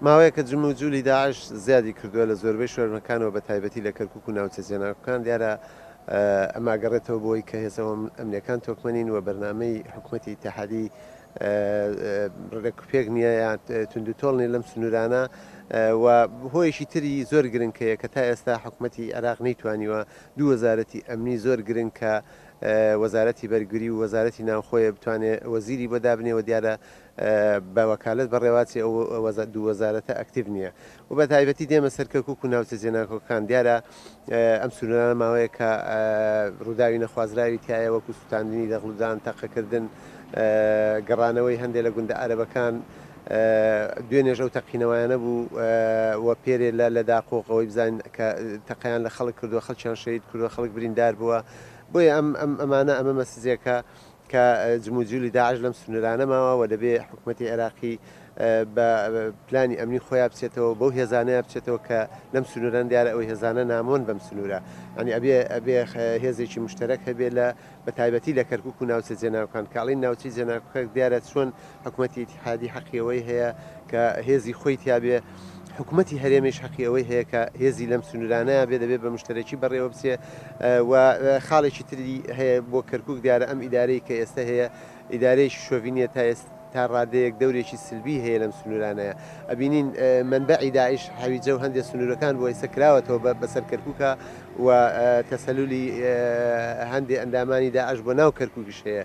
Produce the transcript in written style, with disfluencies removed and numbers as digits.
ماوەیەکە جموجولی داعش زیادی کردووە لە زۆربەی شوێنەکانەوە بە تایبەتی لە کەرکوک و ناوچە جێناکۆکان. دیارە ئەمە ئەگەڕێتەوە بۆی کە هێزە ئەمنیەکان تۆکمە نین و بەرنامەی حکومەتی ئیتیحادی ڕێکوپێک نییە یان توندوتۆڵ نیە لەم سنوورانە و هۆیەکی تری زۆر گرنگ هەیە کە تا ئێستا حکومەتی عێراق نەیتوانیوە دوو وەزارەتی ئەمنی زۆر گرنگ کە وەزارەتی بەرگری و وەزارەتی ناوخۆیە بتوانێ وەزیری بۆ دابنێ و دیارە بە وەکالەت بەڕێواچێ ئەو دوو وەزارەتە ئەکتیڤ نییە و بە تایبەتی دێمە سەر کەرکوک و ناوچە جێناکۆکەکان دیارە ئەم سنوورانە ماوەیەکە ڕووداوی نەخوازراوی تایە وەکو سووتاندنی دەغڵودان، تەقەکردن، گەڕانەوەی هەندێ لە گوندە عەرەبەکان، دوێنێش ئەو تەقینەوەیانە بوو و پێرێ لە لە داقوق ئەوەی بزانین کە تەقەیان لە خەڵک کردووە، خەڵکیان شەهید کردووە، خەڵک بریندار بووە. بۆیە ئەم ئەم ئەمانە ئەمە مەسجێکە کە جموجولی داعش لەم سنوورانە ماوە و دەبێ حکومەتی عێراقی بە پلانی ئەمنی خۆیان بچێتەوە بەو هێزانەیە بچێتەوە کە لەم سنووران دیارە ئەو هێزانە نامۆن بەم سنوورە ینی ئەبێ ئەبێ هێزێکی مشتەرەک هەبێ لە بە تایبەتی لە کەرکوک و ناوچە جێناکۆکان کە ئەڵێین ناوچەی جێناکۆک دیارە چۆن حکومەتی ئیتیحادی حەقی ئەوەی هەیە کە هێزی خۆی تیابێ حکومەتی هەرێمیش حەقی ئەوەی هەیە کە هێزی لەم سنوورانەیە بێ دەبێ بە مشتەرەکی بەڕێوە بچێ و خاڵێکی تری هەیە بۆ کەرکوک دیارە ئەم ئیدارەی کە ئێستا هەیە ئیدارەیەکی شۆڤینیە تا ئێستا تا ڕادەیەک دەورێکی سلبی هەیە لەم سنوورانەیە ئەبینین مەنبەعی داعش حەویجە و هەندێک سنوورەکان بۆ ئێستا کراوەتەوە بەسەر کەرکوکە و تەسەلولی هەندێ ئەندامانی داعش بۆ ناو کەرکوکیش هەیە.